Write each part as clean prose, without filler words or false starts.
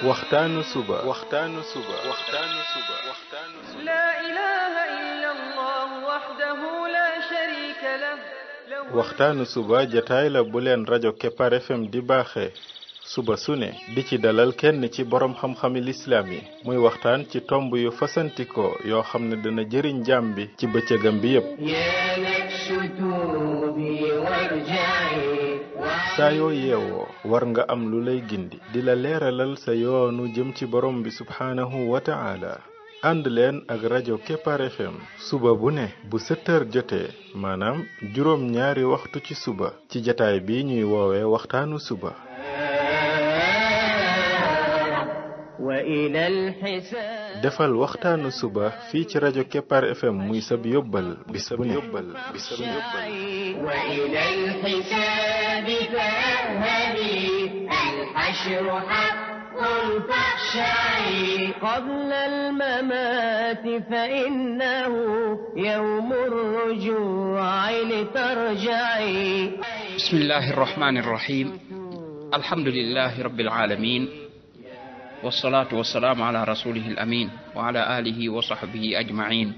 waxtaanu suba لا إله إلا الله وحده لا شريك له waxtaanu suba jataay la bu leen rajo Kepar FM di baaxee suba su ne di ci dalal kenn ci borom xam-xami lislaam yi muy waxtaan ci tomb yu fasantikoo yoo xam ne dana jëriñ jaam bi ci bëccëgam bi yépp saa yoo yeewoo war nga am lu lay gindi di la leeralal sa yoonu jëm ci borom bi subhaanahu wa ta'ala ànd leen ak rajo Kepar FM suba bu ne bu 7h jotee maanaam juróom ñaari waxtu ci suba ci jataay bi ñuy woowee waxtaanu suba defal waxtaanu suba fii ci rajo Kepar FM muy sab yóbbal bis bu ne قبل الممات فإنه يوم الرجوع لترجعي بسم الله الرحمن الرحيم الحمد لله رب العالمين والصلاة والسلام على رسوله الأمين وعلى آله وصحبه أجمعين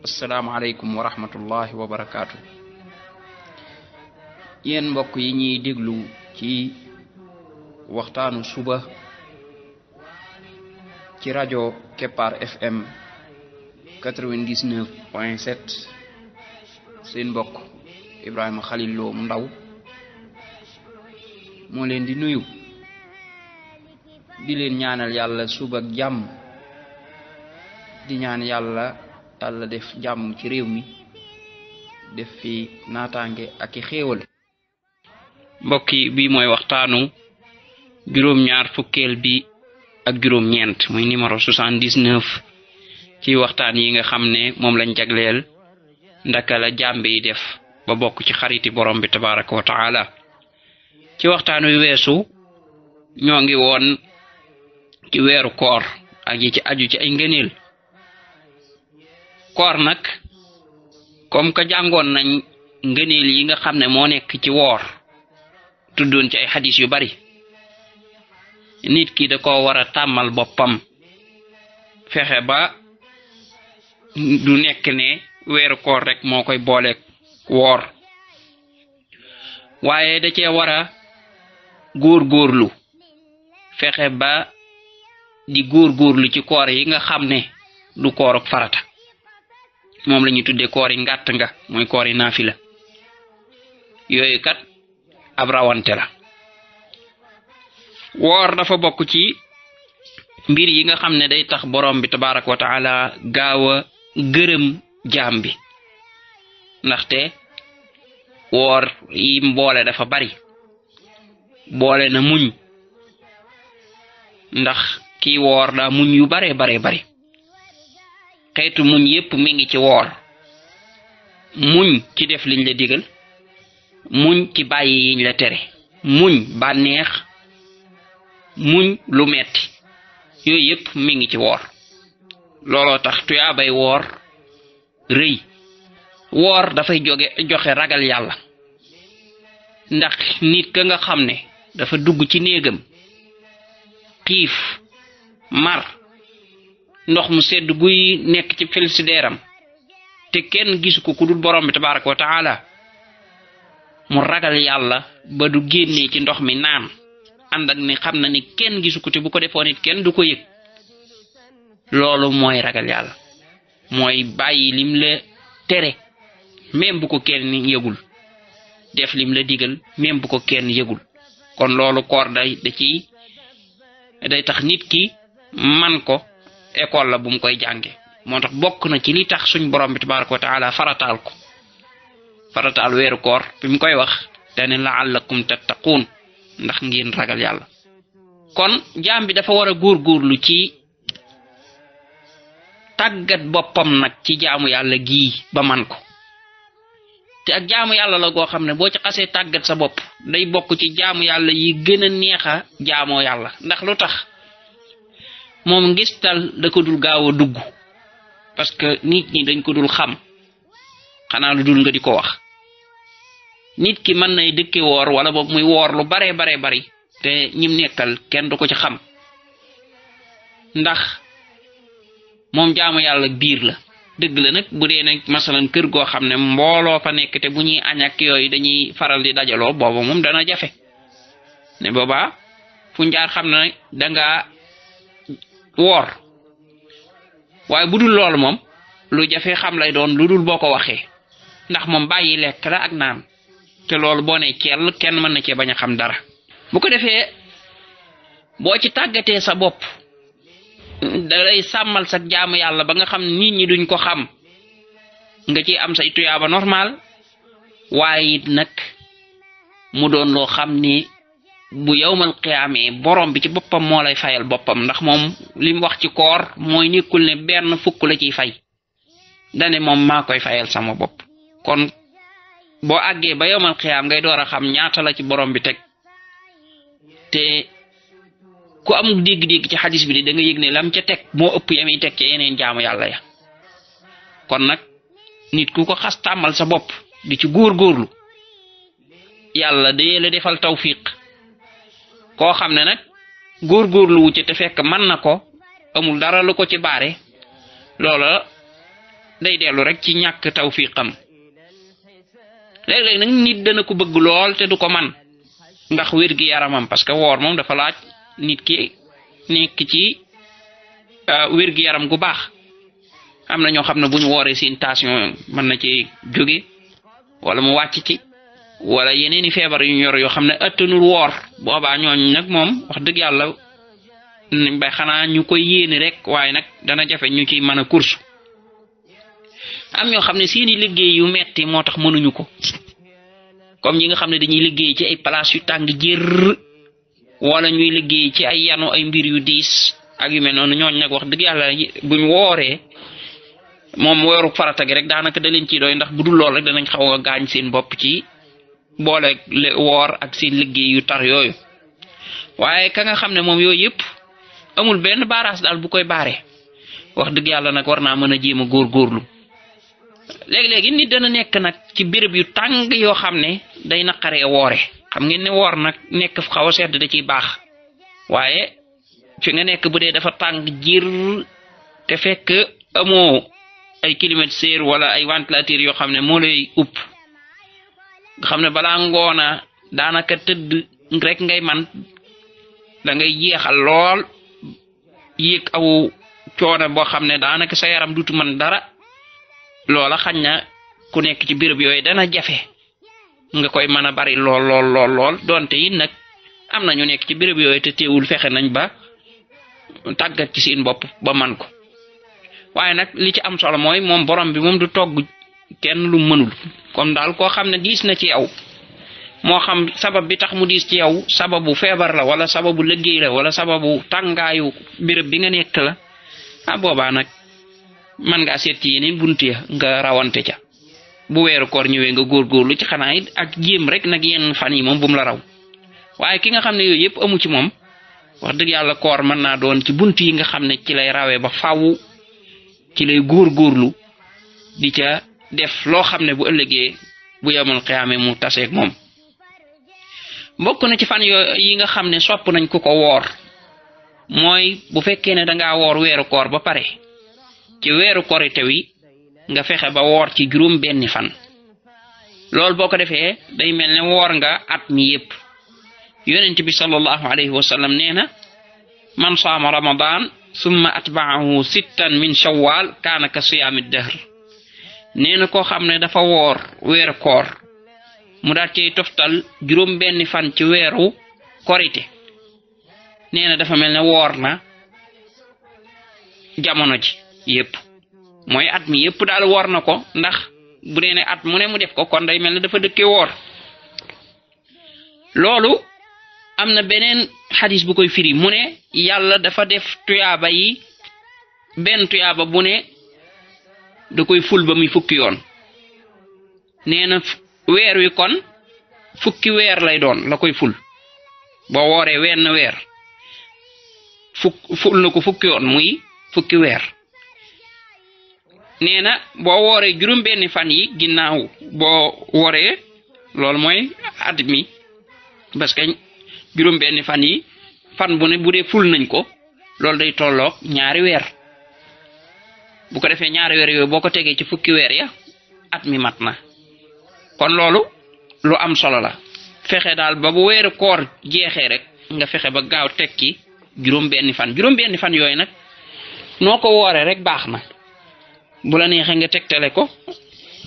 السلام عليكم ورحمة الله وبركاته yéen mbokk yi ñuy déglu ci waxtaanu suba ci rajo Kepar FM 99.7 seen mbokk Ibrahima Khalil Lo mu ndaw moo leen di nuyu di leen ñaanal yàlla suba ak jàmm di ñaan yàlla def jàmm ci réew mi def fi naataange ak i xéewal mbokk yi bi mooy waxtaanu juróom-ñaar fukkeel bi ak juróom-ñeent muy numéro 79 ci waxtaan yi nga xam ne moom lañ jagleel ndaka la jàmbe yi def ba bokk ci xariti borom bi tabaraka wa taala ci waxtaan wi weesu ñoo ngi woon ci weeru koor ak yi ci aju ci ay ngëneel koor nag comme que jàngoon nañ ngëneel yi nga xam ne moo nekk ci woor tuddoon ci ay xadis yu bari nit ki da ko war a tàmmal boppam fexe ba du nekk ne weeru koor rek moo koy boole woor waaye da cee war a góorgóorlu fexe ba di góorgóorlu ci koor yi nga xam ne du koor ak farata moom la ñuy tuddee koor yi ngàtt nga mooy koor yi naafila yooyu kat ab rawante la woor dafa bokk ci mbir yi nga xam ne day tax borom bi tabaraka wa taala gaaw a gërëm jaam bi ndaxte woor yi mboole dafa bari boole na muñ ndax kii woor daa muñ yu bare bari xeetu muñ yépp mi ngi ci woor muñ ci def liñ la digal muñ ci bàyyi yiñ la tere muñ bànneex muñ lu metti yooyu yépp mi ngi ci woor looloo tax tuyaabay woor rëy woor dafay joxe ragal yàlla ndax nit ka nga xam ne dafa dugg ci néegam xiif mar ndox mu sedd guy nekk ci felsideeram te kenn gisu ko ku dul borom bi tabaraka wa taala mu ragal yàlla ba du génnee ci ndox mi naan ànd ak ni xam na ni kenn gisu ko te bu ko defoon it kenn du ko yëg loolu mooy ragal yàlla mooy bàyyi lim la tere même bu ko kenn yëgul def lim la digal même bu ko kenn yëgul kon loolu koor day tax nit ki man ko école la bu mu koy jànge moo tax bokk na ci li tax suñ borom bi tabaraka wa taala farataal weeru koor bi mu koy wax dane la'allakum tattaqun ndax ngeen ragal yàlla kon jaam bi dafa war a góorgóorlu ci tàggat boppam nag ci jaamu yàlla gii ba man ko te ak jaamu yàlla la goo xam ne boo ci xasee tàggat sa bopp day bokk ci jaamu yàlla yi gën a neexa jaamoo yàlla ndax lu tax moom ngistal da ko dul gaaw a dugg parce que nit ñi dañ ko dul xam xanaa lu dul nga di ko wax nit ki mën nay dëkke woor wala boog muy woor lu bare bari te ñim nekkal kenn du ko ci xam ndax moom jaamu yàlla biir la dëgg la nag bu dee nag masalan kër goo xam ne mbooloo fa nekk te bu ñuy añ ak yooyu dañuy faral di dajaloo booba moom dana jafe ne boobaa fu njaar xam ne danga woor waaye bu dul loolu moom lu jafe xam lay doon lu dul boo ko waxee ndax moom bàyyi lekk la ak naan te loolu boo ne kell kenn mën na cee bañ a xam dara bu ko defee boo ci tàggatee sa bopp dalay sàmmal sa jaamu yàlla ba nga xam nit ñi duñ ko xam nga ci am say tuyaaba normal waaye it nag mu doon loo xam ni bu yawmal qiyaamee borom bi ci boppam moo lay fayal boppam ndax moom li mu wax ci koor mooy nekkul ne benn fukk la ciy fay dane moom maa koy fayal sama bopp kon boo àggee ba yawmal qiyaam ngay door a xam ñaata la ci borom bi teg te ku amul dégg-dégg ci xadis bi da nga yëg ne lam ca teg moo ëpp yami teg ca yeneen jaamu yàlla ya kon nag nit ku ko xas tàmmal sa bopp di ci góorgóorlu yàlla dee la defal tawfiq koo xam ne nag góorgóorlu wu ci te fekk mën na ko amul dara lu ko ci baare loola day dellu rek ci ñàkk tawfiqam léeg-léeg nag nit dana ko bëgg lool te du ko man ndax wér gi yaramam parce que woor moom dafa laaj nit ki nekk ci wér gi yaram gu baax am na ñoo xam ne bu ñu wooree seen tension mën na ci jóge wala mu wàcc ci wala yeneeni feebar yu ñu yor yoo xam ne ëttanul woor boobaa ñooñ nag moom wax dëgg yàlla nañ bay xanaa ñu koy yéene rek waaye nag dana jafe ñu ci mën a course am ñoo xam ne seeni liggéey yu metti moo tax mënuñu ko comme ñi nga xam ne dañuy liggéey ci ay place yu tàng jër wala ñuy liggéey ci ay yanu ay mbir yu diis ak yu mel noonu ñooñ nag wax dëgg yàlla buñ wooree moom weeru farata gi rek daanaka da leen ciy doy ndax bu dul lool rek danañ xaw a gaañ seen bopp ci boole woor ak seen liggéey yu tar yooyu waaye ka nga xam ne moom yooyu yëpp amul benn baaraas daal bu koy baaree wax dëgg yàlla nag war naa mën a jéem a góorgóorlu léegi-léegi nit dana nekk nag ci béréb yu tàng yoo xam ne day naqaree woore xam ngeen ne woor nag nekk xaw a sedd da ciy baax waaye fi nga nekk bu dee dafa tàng jir te fekk amoo ay climatiseur wala ay ventilateur yoo xam ne moo lay upp nga xam ne balaa ngoona daanaka tëdd rek ngay man da ngay jeexal lool yéeg aw coono boo xam ne daanaka sa yaram dutu man dara loola xañ na ku nekk ci béréb yooyu dana jafe nga koy mën a bari lool donte it nag am na ñu nekk ci béréb yooyu te teewul fexe nañ ba tàggat ci seen bopp ba man ko waaye nag li ci am solo mooy moom borom bi moom du togg kenn lu mënul comme daal koo xam ne diis na ci yow moo xam sabab bi tax mu diis ci yow sababu feebar la wala sababu liggéey la wala sababu tàngaayu béréb bi nga nekk la boobaa nag man ngaa seet ci yeneen bunt ya nga rawante ca bu weeru koor ñëwee nga góorgóorlu ci xanaa it ak jéem rek nag yenn fan yi moom bu mu la raw waaye ki nga xam ne yooyu yëpp amu ci moom wax dëgg yàlla koor mën naa doon ci bunt yi nga xam ne ci lay rawee ba faaw ci lay góorgóorlu di ca def loo xam ne bu ëllëgee bu yamul xiyaame mu taseeg moom bokk na ci fan yi nga xam ne sopp nañ ku ko woor mooy bu fekkee ne dangaa woor weeru koor ba pare ci weeru korite wi nga fexe ba woor ci juróom benni fan loolu boo ko defee day mel ne woor nga at mi yépp yonent bi sallallahu alayhi wa sallam nee na man saama ramadan summa atba'ahu sittan min shawwal kaana ka siyaami dahr nee na koo xam ne dafa woor weeru koor mu daal cay toftal juróom benni fan ci weeru korite nee na dafa mel ne woor na jamono ji yépp mooy at mi yépp daal woor na ko ndax bu dee ne at mu ne mu def ko kon day mel ne dafa dëkkee woor loolu am na beneen xadis bu koy firi mu ne yàlla dafa def tuyaaba yi benn tuyaaba bu ne da koy ful ba muy fukki yoon nee na weer wi kon fukki weer lay doon la koy ful boo wooree wenn weer ful na ko fukki yoon muy fukki weer nee na boo wooree juróom benni fan yi ginnaaw boo wooree loolu mooy at mi parce que juróom benni fan yi fan bu ne bu dee ful nañ ko loolu day tolloog ñaari weer bu ko defee ñaari weer yooyu boo ko tegee ci fukki weer ya at mi mat na kon loolu lu am solo la fexe daal ba bu weeru koor jeexee rek nga fexe ba gaaw teg ci juróom-benni fan yooyu nag noo ko wooree rek baax na bu la neexee nga tegtale ko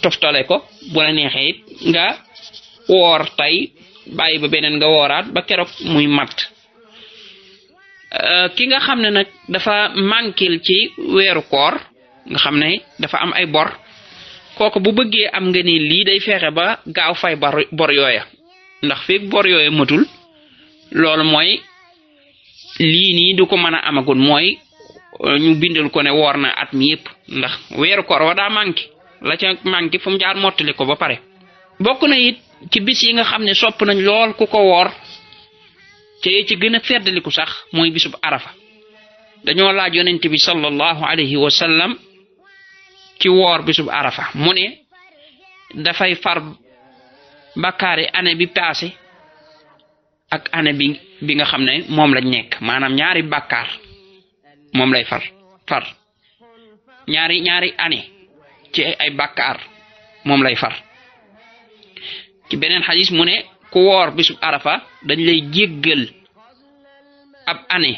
toftale ko bu la neexee it nga woor tey bàyyi ba beneen nga wooraat ba keroog muy mat ki nga xam ne nag dafa manquil ci weeru koor nga xam ne dafa am ay bor kooku bu bëggee am nga ni lii day fexe ba gaaw fay bor yooya ndax feeg bor yooya matul loolu mooy lii nii du ko mën a amagul mooy ñu bindal ko ne woor na at mi yëpp ndax weeru koor wa daa manqué la ca manqué fu mu jaar mottali ko ba pare bokk na it ci bis yi nga xam ne sopp nañ lool ku ko woor te ci gën a feddaliku sax mooy bisub arafa dañoo laaj yonent bi sallallahu alayhi wa sallam ci woor bisub arafa mu ne dafay far bakkaari année bi passé ak année bi nga xam ne moom lañ nekk maanaam ñaari bakkaar moom lay far ñaari année ci ay bakkaar moom lay far ci beneen xadis mu ne ku woor bisub arafa dañ lay jéggal ab année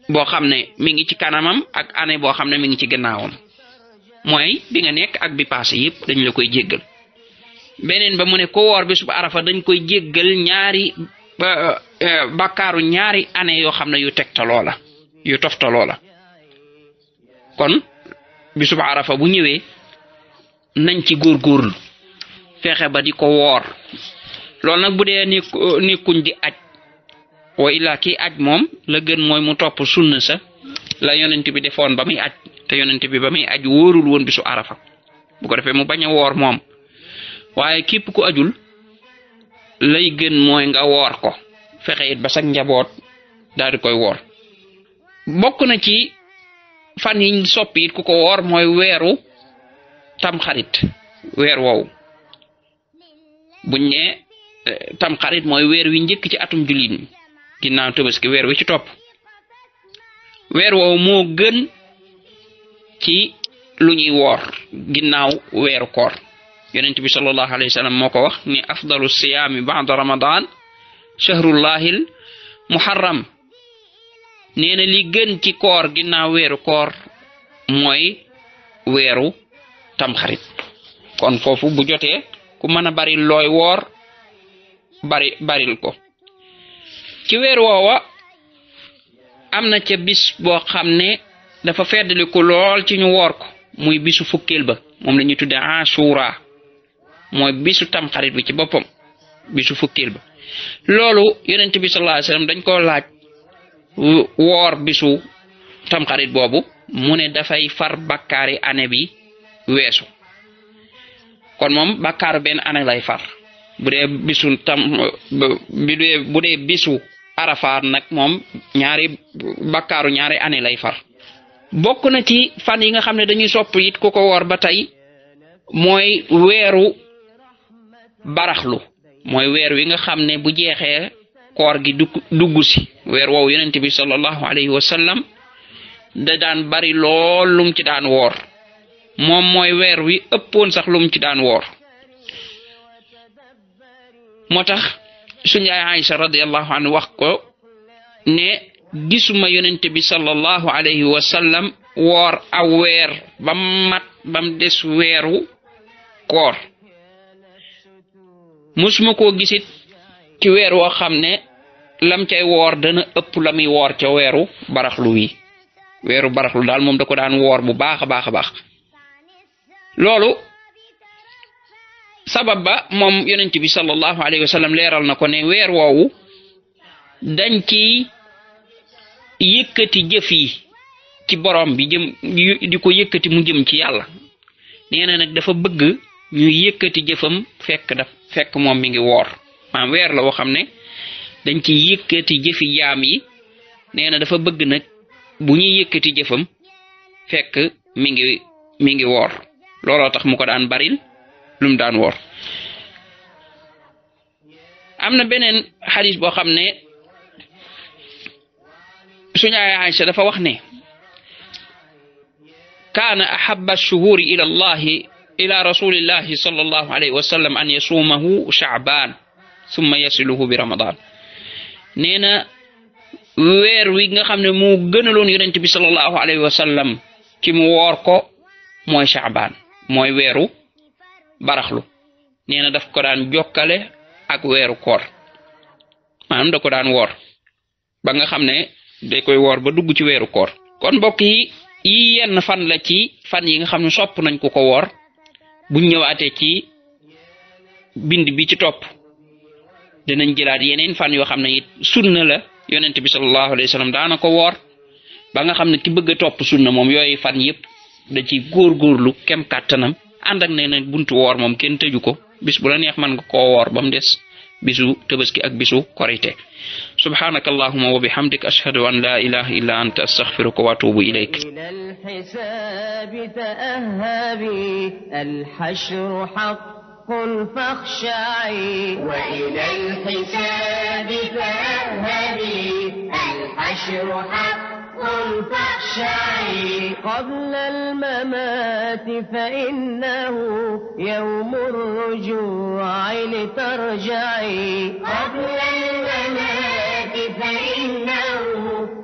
boo xam ne mi ngi ci kanamam ak année boo xam ne mi ngi ci gannaawam mooy bi nga nekk ak bi passé yépp dañ la koy jéggal beneen ba mu ne ku woor bisub arafa dañ koy jéggal ñaari bakkaaru ñaari année yoo xam ne yu tegtaloo la yu toftaloo la kon bisub arafa bu ñëwee nañ ci góorgóorlu fexe ba di ko woor loolu nag bu dee nekkuñ di aj wa illa kii aj moom la gën mooy mu topp sunna sa la yonent bi defoon ba muy aj te yonent bi ba muy aj wóorul woon bisu arafa bu ko defee mu bañ a woor moom waaye képp ku ajul lay gën mooy nga woor ko fexe it ba sag njaboot daal di koy woor bokk na ci fan yiñ soppi it ku ko woor mooy weeru tamxarit weer woowu buñ ne tamxarit mooy weer wi njëkk ci atum jullit ñi ginnaaw Tabaski weer wi ci topp weer woowu moo gën ci lu ñuy woor ginnaaw weeru koor yonent bi sallallahu alayhi wa sallam moo ko wax ni afdalu siyaami ba'da ramadan shahrullahil muharram nee na li gën ci koor ginnaaw weeru koor mooy weeru tamxarit kon foofu bu jotee ku mën a bari looy woor baril ko ci weer woowa am na ca bis boo xam ne dafa feddaliku lool ci ñu woor ko muy bisu fukkeel ba moom la ñuy tudde Ashura mooy bisu tamxarit bi ci boppam bisu fukkeel ba loolu yonent bi sallallahu alayhi wasallam dañ ko laaj woor bisu tamxarit boobu mu ne dafay far bakkaari année bi weesu kon moom bakkaaru benn année lay far bu dee bisu bu dee bisu arafaat nag moom bakkaaru ñaari année lay far bokk na ci fan yi nga xam ne dañuy sopp it ku ko woor ba tey mooy weeru baraxlu mooy weer wi nga xam ne bu jeexee koor gi dugg si weer woowu yonent bi sallallahu alayhi wa sallam da daan bari lool lum ci daan woor moom mooy weer wi ëppoon sax lum ci daan woor moo tax suñu yaay Aïcha radiyallahu anha wax ko ne gisuma yonent bi sallallahu alayhi wa sallam woor aw weer bam des weeru koor musuma koo gisit ci weer woo xam ne lam cay woor dana ëpp la muy woor ca weeru baraxlu daal moom da ko daan woor bu baax a baax loolu sabab ba moom yonent bi sallallahu alayhi wa sallam leeral na ko ne weer woowu dañ ci yëkkati jëf yi ci borom bi jëm di ko yëkkati mu jëm ci yàlla nee na nag dafa bëgg ñu yëkkati jëfam fekk moom mi ngi woor maanaam weer la woo xam ne dañ ci yëkkati jëfi jaam yi nee na dafa bëgg nag bu ñuy yëkkati jëfam fekk mi ngi woor looloo tax mu ko daan baril lu mu daan woor am na beneen xadis boo xam ne suñu yaay Aïcha dafa wax ne kaana ahabba ash-shuhuri ila allahi ila rasulillahi sallallahu alayhi wa sallam an yasuumahu sha'ban summa yasiluhu bi ramadan nee na weer wi nga xam ne moo gënaloon yonent bi sallallahu alayhi wa sallam ci mu woor ko mooy sha'ban mooy weeru baraxlu nee na daf ko daan jokkale ak weeru koor maanaam da ko daan woor ba nga xam ne day koy woor ba dugg ci weeru koor kon mbokk yi yenn fan la ci fan yi nga xam ne sopp nañ ko woor buñ ñëwaatee ci bind bi ci topp dinañ jëlaat yeneen fan yoo xam ne it sunna la yonent bi sallallahu alayhi wa sallam daana ko woor ba nga xam ne ki bëgg a topp sunna moom yooyu fan yëpp da ci góorgóorlu kem kàttanam ànd ak ne nag buntu woor moom kenn tëju ko bis bu la neex mën nga koo woor ba mu des bisu tabaski ak bisu korite subhanaka allahumma wa bihamdik ashhadu an la ilaha illa anta astaghfiruka wa atubu ilayk إلى الحساب تأهبي الحشر حق فاخشعي وإلى الحساب تأهبي الحشر حق فاخشعي قبل الممات فإنه يوم الرجوع لترجعي قبل الممات فإنه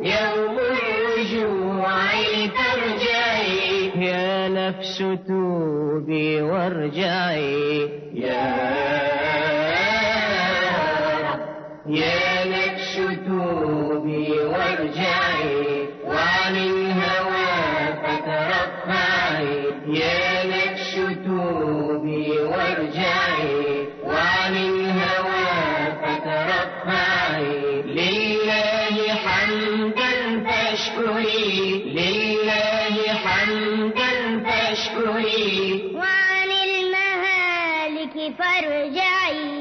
يوم الرجوع لترجعي يا نفس توبي وارجعي يا نفس توبي وارجعي وعن الهوى فترفعي يا نفس توبي وارجعي وعن الهوى فترفعي لله حمدا فاشكري لله حمدا فاشكري وعن المهالك فارجعي